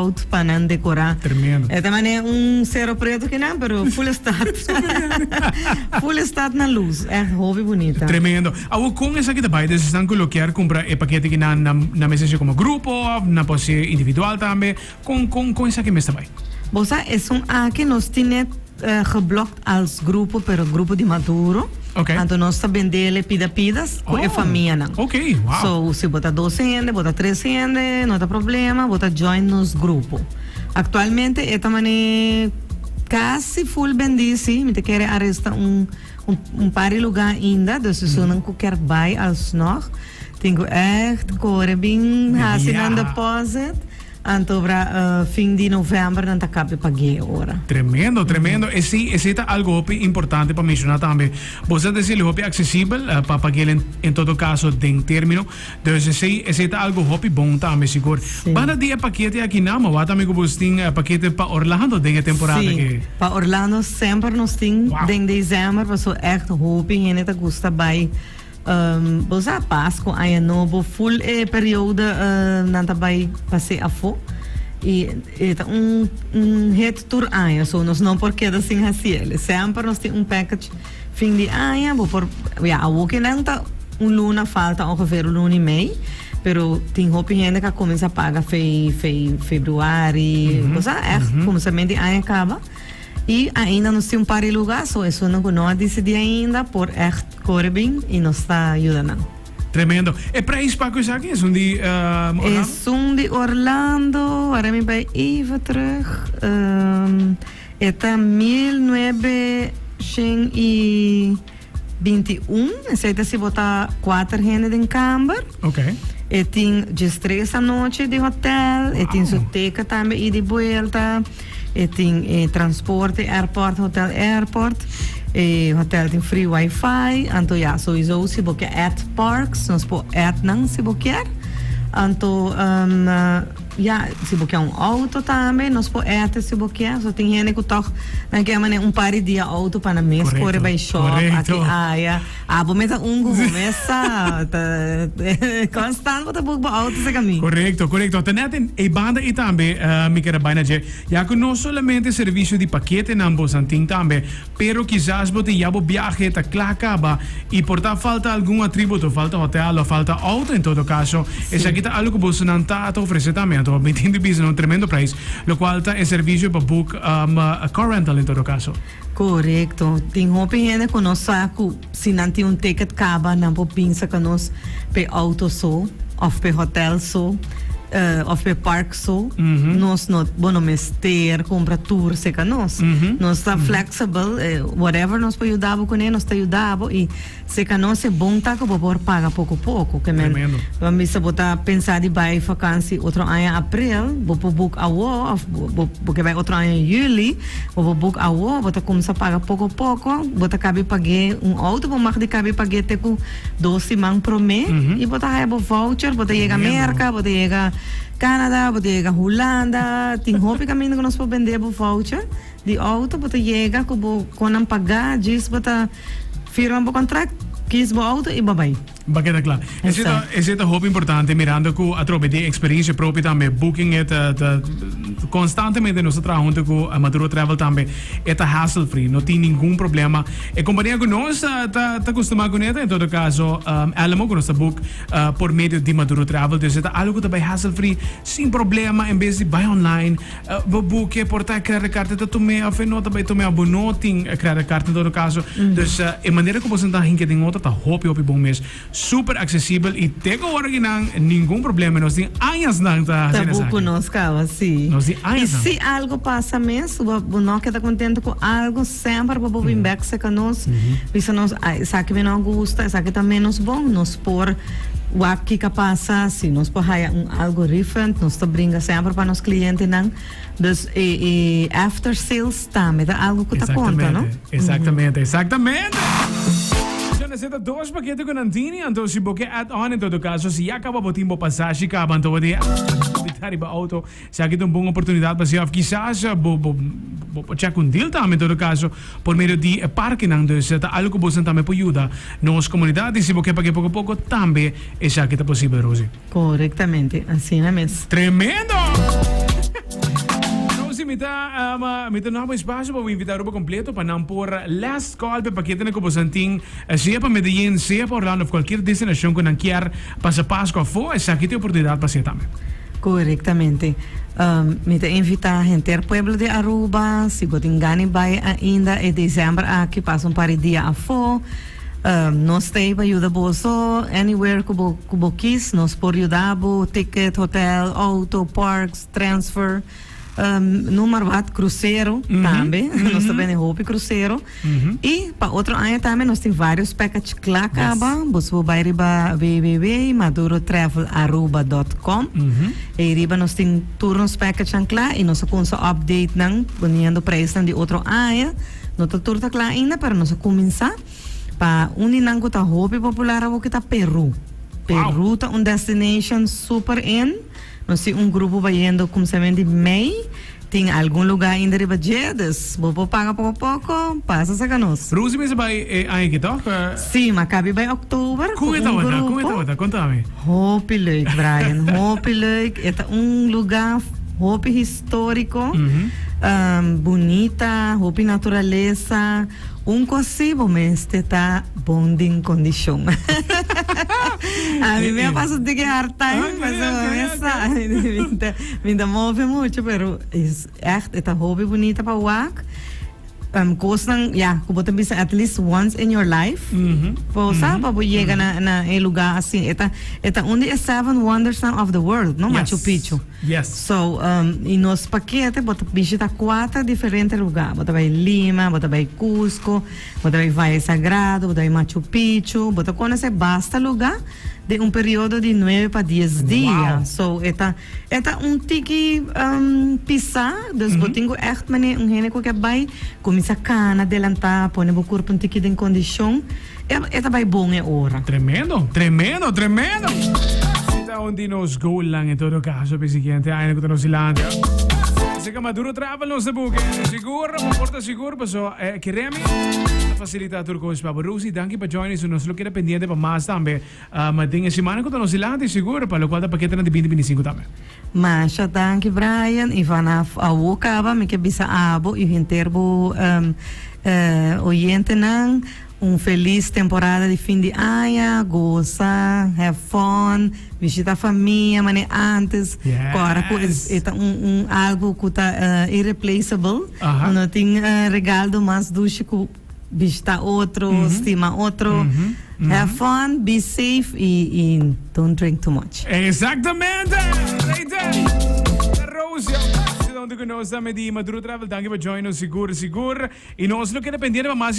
hout pa nan decorá. Tremendo. E ta manera un Sero Preto kinan, pero full stad. Full stad na luz. Echt hopi bunita. Tremendo. Awor kon esaki ta bai? Dus esnan ku lo kier kumpra e pakete kinan nan nan mester hasi komo grupo of nan por hasi individual tambe? Kon kon kon esaki mes ta bai? Bo sa esun aki nos tin net geblokt als grupo pero grupo di Maduro. Ok. Anto nos ta bendele pida pidas ku e Oh, famianan. ok, wow. So si bo ta dos hende, bo ta tres hende, no ta problema, bo ta join nos grupo. Actualmente e ta mane casi full bendi si, mi ta kere a resta un un par di lugar ainda, dus esunnan ku kier bai alsnog tin ku echt kore bin hasi nan deposit. Anto bra fin di november nan ta kape pag'é e ora. Tremendo, tremendo. Esei, esei ta algo hopi importante pa menciona tambe. Bo sa decirle hopi accesibel pa pag'el en, en todo caso den termino. Dus esei, esei ta algo hopi bon tambe sigur. Sí. Banda di e pakete aki nan, ma wak tambe ku bos tin pakete pa Orlando den e temporada Sí, ke. pa Orlando semper nos tin Wow. den december paso echt hopi hende ta gusta bai. Bo sa Pasco, Aña Nobo, full e periode nan ta bai pas'é afó i e ta un un hit tur aña, so nos no por keda sin hasi el. Semper nos tin un package fin di aña, bo por, ya awor ke nan ta un luna falta ongeveer un luna i mei, pero tin hopi hende ku a kuminsá paga fei fei februari, bo sa ègt kuminsament di aña kaba. I ainda nos tin un par di lugá, so esunnan ku no a disidí ainda por ègt kore bin i nos ta yuda nan. Tremendo. E prijs pa ku esaki? Esun di Orlando? Esun di Orlando, wara mi bai even terug, e ta mil nuebe shen i 21, esei ta si bo ta kuater hende den kamber. Ok. E tin djestres anochi di hotel, e tin su ticket tambe ida i buelta, e tin e transporte airport, hotel airport, e hotel tin free wifi, anto ya sowiso si bo ke add parks nos por add nan si bo kier. Anto Ya, si bo ke un auto tambe, nos por ete si bo ke. So tin hende ku tòg nan ke manera un par di dia auto pa nan mes kore bai shop aki aya. Abo mes ta un ku bo mes sa. Ta konstant bo ta boek bo auto serka mi. Korekto, korekto. Ta nèt e banda ei tambe mi kere bai na dje. Ya ku no solamente servisio di paketenan bosan tin tambe, Pero kisas bo tin ya bo biahe ta kla kaba i por ta falta algun atributo, falta hotel of falta auto en todo kaso. Esaki ta algo ku bosonan ta ta ofrese tambe. Anto mi tin di bisa na un tremendo prijs, lokual ta e servisio pa book car rental en todo kaso. Korekto. Tin hopi hende ku no sa ku si nan tin un ticket kaba nan por binsa ku nos p'e auto so of p'e hotel so of p'e park so. Nos no, bo no mester cumpra tur cerca nos. Nos ta flexible, whatever nos por yuda bo cune, nos ta yuda bo y cerca nos e bon ta cu bo por paga poco poco. Ke men, bo bisa bo ta pensa di bay vakantie otro aña april, bo por boek awo of bo bo ke bay otro aña juli, bo por boek awo, bo ta cuminsa paga poco poco, bo ta cabi pag'e un auto bo mag di cabi pag'e te cu dos siman prome y bo ta haya bo voucher, bo ta yega Merca, bo ta yega Canada, bo ta yega Hulanda, tin hopi caminda cu nos por bende bo voucher di auto, bo ta yega cu bo con nan paga, djis bo ta firma bo contract, kies bo auto y bo bay. Ba keda cla. Esey ta, esey ta hopi importante mirando cu atrobe di experiencia propio tambe booking e ta, ta constantemente nos ta traha hunto cu Maduro Travel tambe e ta hassle free, no tin ningun problema. E compania cu nos ta, ta, ta costuma cune ta en todo caso Alamo cu nos ta book por medio di Maduro Travel. Dus e ta algo ku ta bai hassle free, sin problema, en bes di bai online, bo buke, por ta e credit card ta tum'é of e no ta bai tum'é of bo no tin e credit card en todo caso. Dus e manera ku boso ta hinka den otro ta hopi hopi bon mes. Super accesibel y te ku awor akinan ningun problema. Nos tin añasnan ta Ta haciendo bu ku esaki. nos caba, si. Nos tin Y añasnan. si algo pasa mes, bo bo no keda contento ku algo, semper bo por bin bek serka nos, bisa nos, Ay, esaki mi no gusta, esaki ta menos bon. Nos por wak kiko a pasa, si nos por haya un algo refund, nos ta bringa semper pa nos clientenan. Dus e e after sales tambe ta algo ku ta konta, no? Exactamente, exactamente, exactamente! Djana seta dos pakete ku nan tini, anto si bo ke add on en todo caso, si ya kaba bo tin bo pasashi kaba, anto bo tin a riba auto. Esaki ta un bon oportunidat pa si of kisas bo bo bo por check un deal tambe en todo caso por medio di e parkenan. Dus ta algo ku boso tambe por yuda nos komunidat i si bo ke pag'é poko poko tambe esaki ta posibel Rosie. Korektamente, asina mes. Tremendo! ta um, mi ta duna bo espacio pa bo invita Aruba completo pa nan por last call p'e paketenan cu boso tin, sea pa Medellin, sea pa Orlando of cualkier destinacion cu nan kier pasa Pasco afo, esaki ta e oportunidad pa haci'e tambe. Corectamente. Mi ta invita henter pueblo di Aruba, si bo tin gana di bay ainda e december aki pasa un par di dia afo, nos ta ey pa yuda boso anywhere cu bo cu bo kies nos por yuda bo, ticket, hotel, auto, parks, transfer, noem maar wat, crucero tambe, nos ta bende hopi crucero. Y pa otro aña tambe nos tin varios package cla caba, boso por bay riba www.maduroTravelAruba.com Ey riba nos tin tur nos packagenan cla y nos a cunsa update nan poniendo prijsnan di otro aña. No ta tur ta cla ainda pero nos a cuminsa pa un di nan cu ta hopi popular awo ki ta Peru. Peru ta un destination super in. Nos tin un grupo bayendo cuminsament di mei. Tin algun lugar ainda riba dje, dus bo por paga poco poco, pasa saca nos. Rosie mester bai e aña aki toch? Sí, ma cabi bai october cu un grupo. Con e tabata? Con e tabata? Conta mi. Hopi leuk, Brian, hopi leuk. E ta un lugar hopi historico, bunita, hopi naturalesa. Un cos si, bo mester ta bon den condicion. Ami mi a pasa un tiki hard time, pasobra mi a sa, mi ta move mucho, pero es echt, e ta hopi bunita pa wak. Cosnan, ya, cu bo ta bisa at least once in your life, bo sa, pa bo yega na e lugar asina. E ta, e ta un di e seven wonders nan of the world, no? Machu Picchu. Yes. So, y nos pakete bo ta bishita cuater diferente lugar. Bo ta bay Lima, bo ta bay Cusco, bo ta bay Valle Sagrado, bo ta bay Machu Picchu. Bo ta conoce basta lugar den un periodo di nuebe pa dies dia. Wow. So, e ta, e ta un tiki pisa, dus bo tin cu echt mane un hende cu ke bay cuminsa cana delanta, pone bo curpa un tiki den condicion. E ta bay bon e ora. Tremendo, tremendo, tremendo! Si ta un di nos goalnan en todo caso p'e siguiente aña cu ta nos dilanti. Así que Maduro Travel nos ta buke. Sigur, bo por ta sigur paso eh, Keremi ta facilita tur cos pa bo. Rosie, danki pa join us. Nos lo keda pendiente pa mas tambe. Um, den e simana cu ta nos dilanti sigur, pa locual ta paketenan di binti binticinco tambe. Masha danki Brian y vanaf awo caba mi ke bisa abo y henter bo um, eh, oyentenan Un felis temporada di fin di aña, gosa, have fun, bishita famia mane antes, kòrda ku e ta un un algu ku ta irreplaceable, ku no tin regaldo mas dushi ku bishita otro, stima otro, have fun, be safe y y don't drink too much. Exactamente! Right there! Rosie, si donde ku nos ta medi Maduro Travel, danki pa join nos sigur sigur. Y nos lo keda pendiente pa mas.